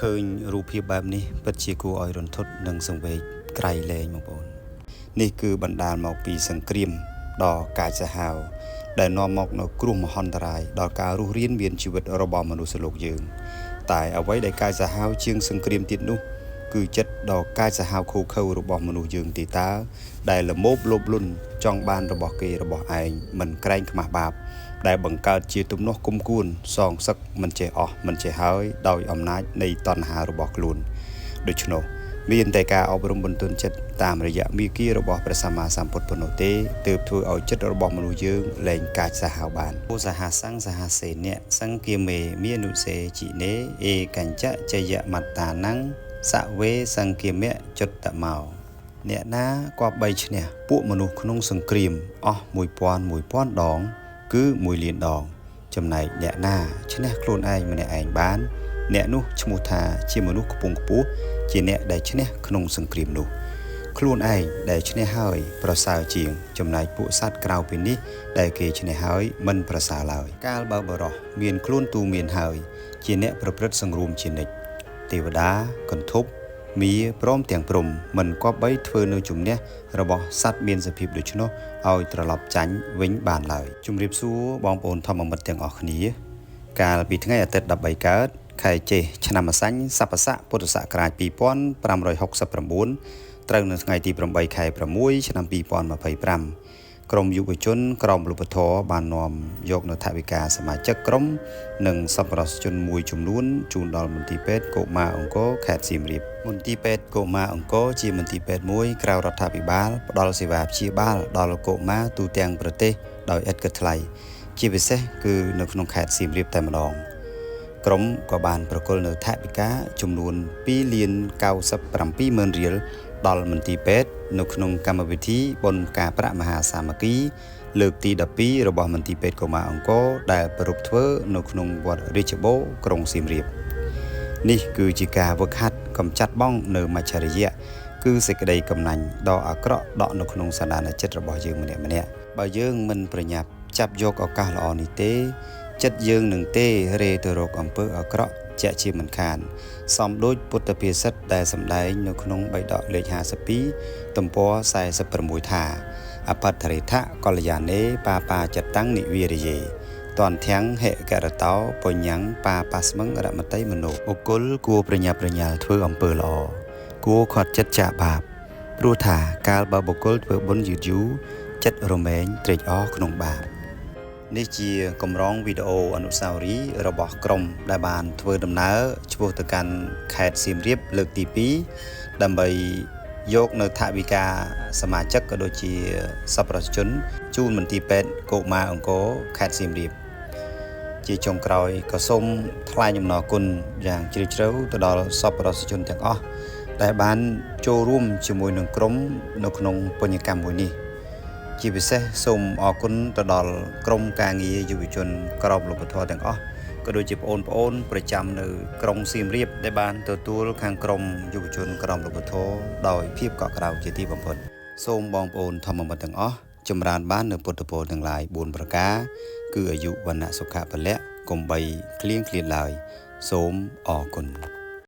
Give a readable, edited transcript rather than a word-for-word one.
ឃើញរូបភាពបែបនេះពិតជាគួរឲ្យរន្ធត់និងសង្វេគក្រៃលែងបងប្អូននេះគឺបណ្ដាលមកពីសង្គ្រាមដ៏កាចសាហាវដែលនាំមកនូវគ្រោះមហន្តរាយដល់ការរស់រានមានជីវិតរបស់មនុស្សលោកយើង តែអ្វីដែលកាចសាហាវជាងសង្គ្រាមទៀតនោះ គឺចិត្តដ៏កាចសាហាវឃោរឃៅរបស់មនុស្សយើងទេតើដែលល្មោភលោភលន់ចង់បានរបស់គេរបស់ឯងមិនក្រែងខ្មាស់បាប ដែលបង្កើតជាទំនាស់គុំគួនសងសឹកមិនចេះអស់មិនចេះហើយដោយអំណាចនៃតណ្ហារបស់ខ្លួនដូច្នោះមានតែការអប់រំបន្ទន់ចិត្តតាមរយៈមាគ៌ារបស់ព្រះសម្មាសម្ពុទ្ធប៉ុណ្ណោះទេទើបធ្វើឲ្យចិត្តរបស់មនុស្សយើងលែងកាចសាហាវបានឧសហសង្ឃសហសេនៈសង្គាមេមានុសេជីនេឯកញ្ចៈជយមត្តានំសវេសង្គាមៈចុត្តមោអ្នកណាគប្បីឈ្នះពួកមនុស្សក្នុងសង្គ្រាមអស់1000 1000ដង គឺ1លានដង ចំណែកអ្នកណាឈ្នះខ្លួនឯងម្នាក់ឯងបាន អ្នកនោះឈ្មោះថាជាមនុស្សខ្ពង់ខ្ពស់ជាអ្នកដែលឈ្នះក្នុងសង្គ្រាមនោះ ខ្លួនឯងដែលឈ្នះហើយប្រសើរជាង ចំណែកពួកសត្វក្រៅពីនេះដែលគេឈ្នះហើយមិនប្រសើរឡើយកាលបើបរោះមានខ្លួនទូមានហើយ ជាអ្នកប្រព្រឹត្តសង្រួមជានិច្ចទេវតាកន្ធប់មាព្រមទាំងព្រំមិនគប្បីធ្វើនៅជំនះរបស់សត្វមានសភាពដូច្នោះឲ្យត្រឡប់ចាញ់វិញបានឡើយជំរាបសួរបងប្អូនធម្មមិត្តទាំងអស់គ្នា កាលពីថ្ងៃអាទិត្យ13កើតខែចេសឆ្នាំម្សាញ់ស័ព្ទស័កពុទ្ធសករាជ2569ត្រូវនៅថ្ងៃទី8ខែ6ឆ្នាំ2025ក្រុមយុវជនក្រមលុបធរបាននាំយកនៅថវិកាសមាជិកក្រុមនិងសប្បុរសជនមួយចំនួនជូនដល់មន្ទីរពេទ្យកុមារអង្គរខេត្តសៀមរាបមន្ទីរពេទ្យកុមារអង្គរជាមន្ទីរពេទ្យមួយក្រៅរដ្ឋាភិបាលផ្ដល់សេវាព្យាបាលដល់កុមារទូទាំងប្រទេសដោយឥតគិតថ្លៃជាពិសេសគឺនៅក្នុងខេត្តសៀមរាបតែម្ដង ក្រុមក៏បានប្រគល់នៅថវិកាចំនួន2លាន97ម៉ឺនរៀលដល់មន្ទីរពេទ្យនៅក្នុងកម្មវិធីបុណ្យការប្រាក់មហាសាមគ្គីលើកទី12របស់មន្ទីរពេទ្យកុមារអង្គរដែលប្រារព្ធធ្វើនៅក្នុងវត្តរាជបូរណ៍ក្រុងសៀមរាបនេះគឺជាការវឹកហាត់កម្ចាត់បង់នៅមច្ឆរិយៈគឺសេចក្តីកំណាញ់ដ៏អាក្រក់ដក់នៅក្នុងសន្តានចិត្តរបស់យើងម្នាក់ៗបើយើងមិនប្រញាប់ចាប់យកឱកាសល្អនេះទេ ចិត្តយើងនឹងទេរេទៅរកអំពើអាក្រក់ជាក់ជាមិនខាន សំដូចពុទ្ធភាសិតដែលសម្ដែងនៅក្នុងបិដកលេខ52ទំព័រ46ថាអបត្តរិទ្ធៈកល្យានេបាបាចតាំងនិវិរិយេតន្ធាំងហិករតោបញ្ញាំងបាបាស្មឹងរមតិមនោបុគ្គលគួរប្រញាប់ប្រញាល់ធ្វើអំពើល្អគួរខាត់ចិត្តចាកបាបព្រោះថាកាលបើបុគ្គលធ្វើបុណ្យយឺតយូរចិត្តរមែងត្រេកអរក្នុងបាប នេះជាកម្រងវីដេអូអនុស្សាវរីយ៍របស់ក្រុមដែលបានធ្វើដំណើរឆ្ពោះទៅកាន់ខេត្តសៀមរាបលើកទី2ដើម្បីយកនៅថវិកាសមាជិកក៏ដូចជាសប្បុរសជនជូនមន្ទីរពេទ្យកុមារអង្គរខេត្តសៀមរាបជាចុងក្រោយក៏សូមថ្លែងអំណរគុណយ៉ាងជ្រាលជ្រៅទៅដល់សប្បុរសជនទាំងអស់ដែលបានចូលរួមជាមួយនឹងក្រុមនៅក្នុងបុញ្ញកម្មមួយនេះ ជាពិសេសសូមអរគុណទៅដល់ក្រុមការងារយុវជនក្រមលុបធម៌ទាំងអស់ក៏ដូចជាបងប្អូនប្រចាំនៅក្រុងសៀមរាបដែលបានទទួលខាងក្រុមយុវជនក្រមលុបធម៌ដោយភាពកក់ក្ដៅជាទីបំផុតសូមបងប្អូនធម្មមិត្តទាំងអស់ចម្រើនបាននៅពុទ្ធពរទាំងឡាយ4ប្រការគឺអាយុវណ្ណៈសុខៈពលៈកុំបីឃ្លៀងឃ្លាតឡើយសូមអរគុណ